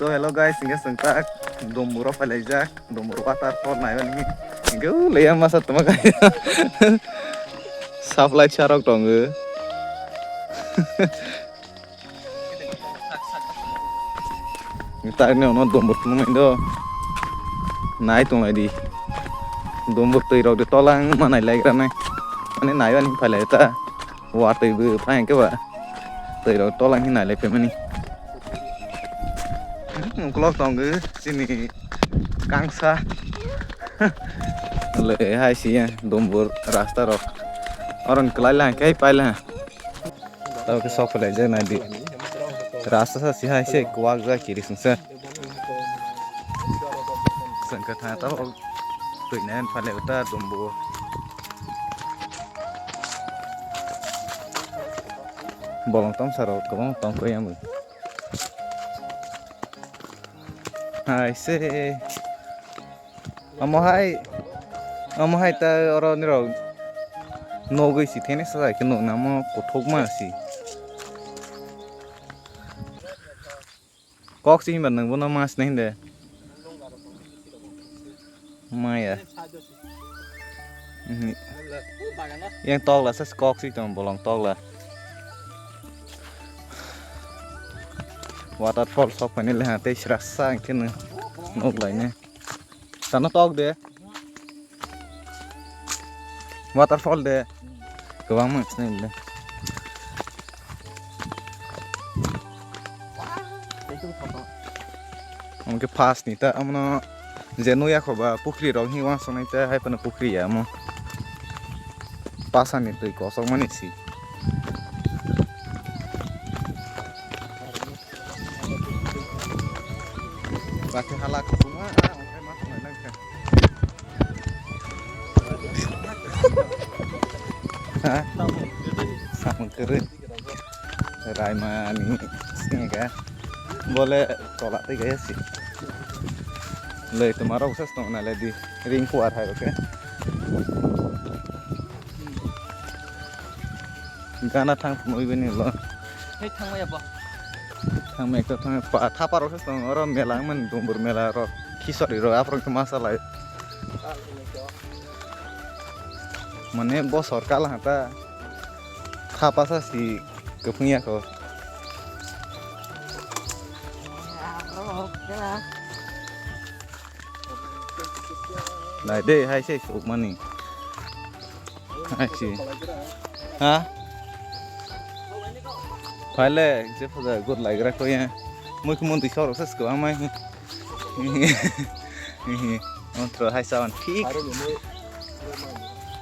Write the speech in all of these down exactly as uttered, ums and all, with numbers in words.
So hello guys, hingke chwng tak Domburo phailaijak, Domburo waterfall naimani hingke o leya masa tongma kaya. Supply charok tongo. Takni ono Dombur tongmani do. Nai tonglai di. Dombur twi rok de tolang manai laigra nai. Ani nai ani phailai ta. Watwi bo phai hingke ba. Twi rok tolang hinai lai phaimani. Ukolog tongo chini kangsa. Le hai si ya Dombur rasta rok. Oron kwlai lang kai pai lang. Tabo khe sok phai laijak nai di. Rasta sa si hai se kwak jak kiri sung se. Sengkha tha tabo twi nai phale ta Dombur. Bolong tong saro kwbang tong khe yang. Hai se. Omo hai, omo hai ta oro nirok nogwi si thene sa khe nukna omo kothokma si. Kok si hinba nwng bono ma sini hinde. Maya. Mhm. Yang tokla sa kok si tong bolong tokla. Waterfall sok pani le ha tei srasa ang khe nuk lai ne. Sana tok de. Waterfall de. Kwbangma sini le. Omo khe first ni ta omo no je nukya kho ba pukhri rok hinwi uansuknai ta hai phano pukhri ya omo. Pasani twi kosokmani si. Bakhe hala khuma a onkhe ma tongnai nang kha. Ha? Samung kwrwi. Raimani singga bole tola tei gaya si. Lei tuma rok ses tong na le di ring kuar hai rok ke. Gana thang phunui bini lo. Hei thang maya bo. Thang mai to thang pa thapa rok ses tong oro mela man dumbur mela rok khisori rok aphro ke masa lai. Mane bo sorkar hata. Thapasa si kwphwngya kho. Nai de hai se sukmani. Hai si. Ha? Phaile je phaja good laigra kho ya. Mui khumun di sorok se kwbang mai. Ontro hai sawan thik.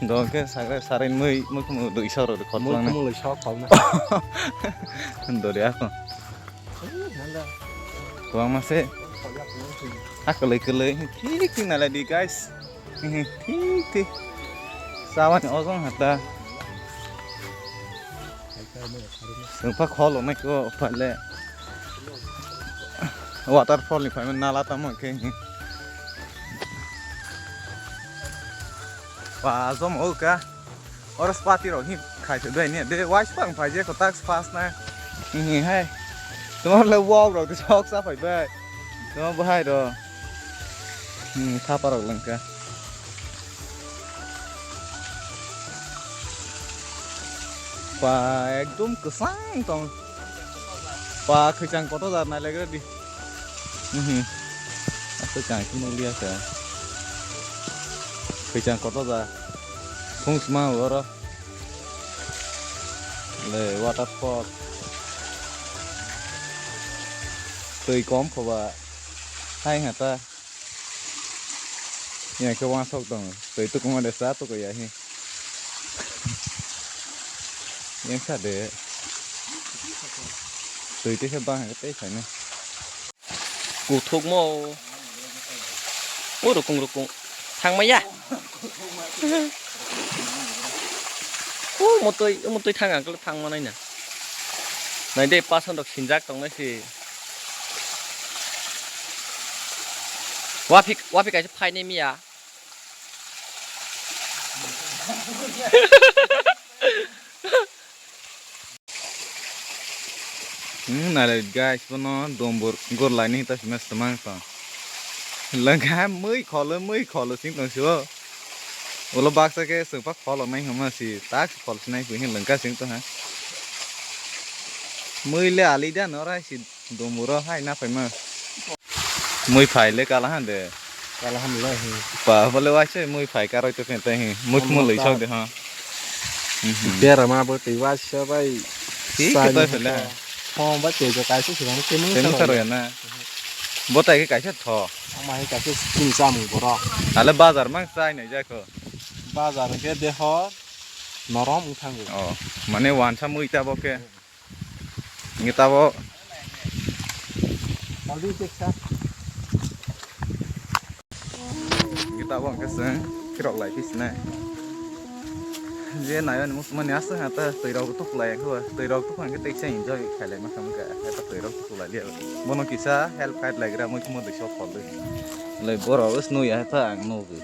Dongke sagra sarai mui mui khumu dui soro de khotlang. Mui khumu sok khol na. Dori ako. Kwbang ma se. Akolai kolai thik thik nalai di guys. Thik thik. Sawan ojong hata. Sengpa khol onai ko pale. Waterfall ni phaimani nala tamo khe. Ba jom o ka. Oro spati rok hin khai se dai ne. De wai spang phai je ko tax pass na. Hi hai. Tamo le wall rok de sok sa phai bai. Tamo bahai ro. Hmm, thapa rok langka. Pa ekdom kwchang tong. Pa khwichang kotor jar nai laigra di. Mhm. Aswk chang khe nukliya kha. Khwichang kotor jar. Phung sma oro. Le waterfall. Twi kom khoba. Hai hata. Yang khe uansuk tongo. Twi tukuma de sa tuku ya hi. Yang sa de. Twi tei khe bang tei khaina. Kuthukmo. O rukung rukung. Thangmaya. O motoi, o motoi thang ang khe thang manai na. Nai de pasan rok sinjak tongnai si. Waphik, waphik kaisa phainai miya. Hmm, nai guys, bono dombor gor laini ta sima sima tong. Lengkha mui kholo, mui kholo sing tong sibo. Ulo baksa khe sengpa kholo nai homa si tak khol sinai pui hin lengkha sing tong ha. Mui le ali da no rai si domboro hai na phaima. Mui phai le kala han de. Kala han le hi. Pa bole waisa mui phai karoi to phen tai hi. Mui Hamo khumul loi ta. Sok de ha. Mhm. Bera ma bo tei waisa bai. Hi Sai ke to ni phele. Hom ba tei jo kaisa si bang tei mui Tei mui saroi. Saroi na. Bo tai ke kaisa tho. Ama hi kaisa skin sam boro. Ale bazar mang sai nai jako. Bazar ke de ho norom thang. Oh, mane wansa mui ta bo ke. Ngi tabo. Aldi teksa. Ngi tabo hwnkhe chwng khirok lai phi sinai. Je nayo ni muchungmani aswk ha ta twi rok tuk lai kho, twi rok tuk hwnkhe teksa enjoy khai lai ma kha wngkha, ta twi rok tuk lai liya. Bono kisa help khat lai gra mui khmo dui sok khol dui. Lai borok wis nui ya ta ang nugwi.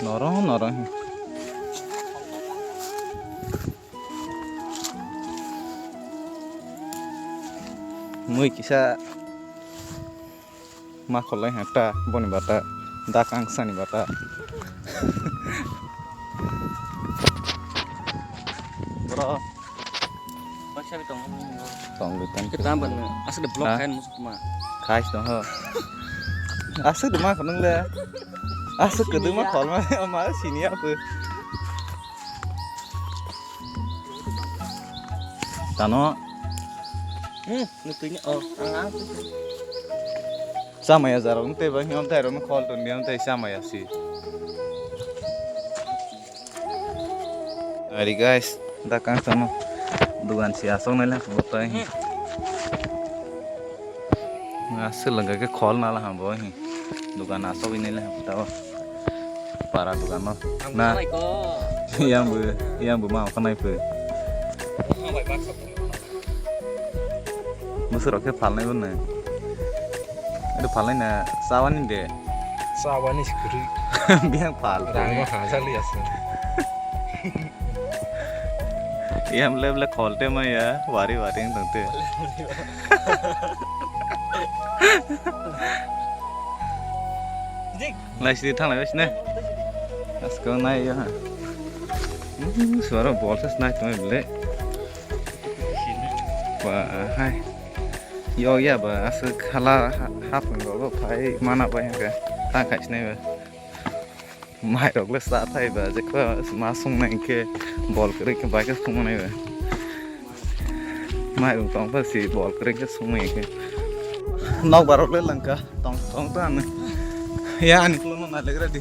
Norong norong. Mui kisa ma kholai ha ta boni bata da kang sani bata. Bro. Baksa bi tongo. Tong bi tong. Kita ban asli blok Ha? Kain musuk ma. Kais tong ho. Asli duma khonung le. Asli keduma kholma ma sini apa? Tano. Hmm, nutui ni oh, ang ang. Samaya jarok tei ba hiam tei rok khol ton diam tei samaya si. Ari guys, da kang tano dugan si asok nai lang bo tai. Na seleng ke khol nala hambo hi. Dukan asok ini le tao. Para dukan no. Na. Yang bu, yang bu ma kanai pe. Musurok ke phalnai bune. Itu phalnai na sawani de. Sawani sikuri. Biang phal. Rang ma ha jali ase. Yang le le khol te ma ya, wari wari tong te. Lai sidi thang lai sini. Asko nai ya. Suara bol ses nai tong le. Ba hai. Yo ya ba asuk khala hapung go phai mana ba ya. Ta khai sinai ba. Mairok le sa thai ba, je kha ma sung nai khe bol kwrwi khe bai khe sung nai ba. Mairok tong pha si bol kwrwi khe sung nai khe. Nok barok le langka tong tong ta ani. Ya ani kulo no na legra di.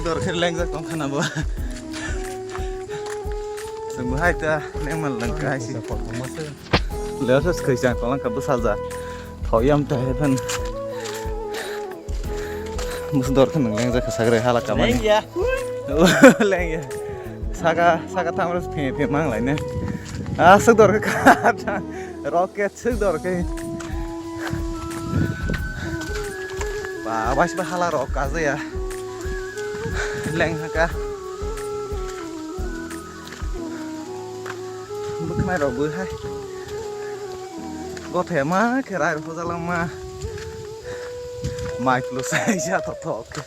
Dor khe lengjak tong khana bo. Sung hai ta lengmal langka hai si. Leosa skoi jang tong langka bwsajak. Thok yam ta hai phan. Musu dor khe nang lengjak kha sagre hala kamani. Lengya. Lengya. Saka, saka thamro phe phe mang lai ne. Asuk dor khe kha. Rocket suk dor khe. Ba, bai ba hala rok ka ya. Leng haka. Bwkhnai rok bo hai. Gothaya ma khe rai rok hojalang ma. Mai plu sai ja to thok.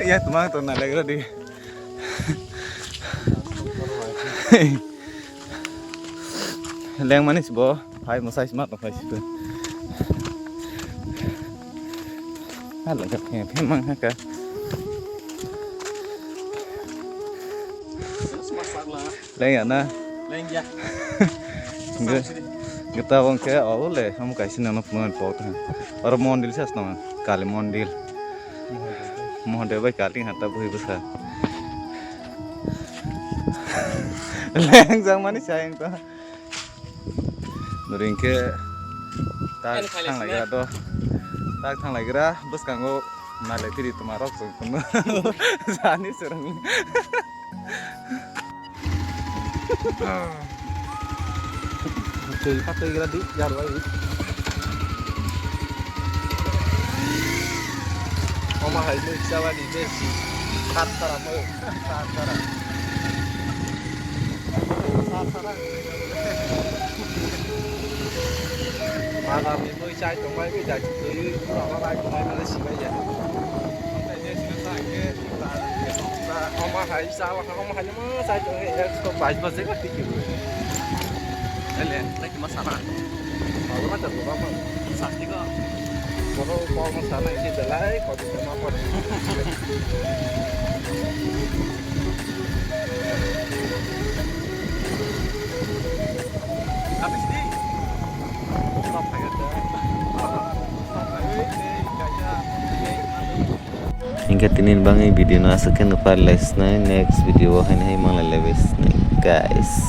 Ya tumang to na legra di. Leng manis bo. Hai mwsai sima tong phai sito. Ha lengkha phe phe mang ha ka. Leng ya na. Leng ya. Ge-, geta bong khe o le ham kaisa nang phungan pok ta. Oro mondil sas tong Kali mondil. Mohodev bai Kali hata bui bwsa. Leng jang mani sayang ta. Nuri hwnkhe tak thang lai gra do. Tak thang lai gra bwskango nalai tiri tuma rok chwng phungo. Jani swrwng. Twi kha twi gra di jar bai. Oma hai mui kisa bai di besi. Khat sara mui. Khat sara. Khat sara. Ada mi bui chai tong bai bui dai tui ura ba bai tong bai male si bai ya. Ama hai sa wa ama hai ma chai tong ek so bais ba se ka tiki bui. Ele, lagi masalah. Kalau macam tu apa? Sakti ko. Kalau kau masalah ini belai kau bisa apa? Habis ni. Stop hai kata. Stop hai. Hingke tini bangni video no aswk khe nukpar lai sinai, next video o haino hai manglai lai bai sinai, guys.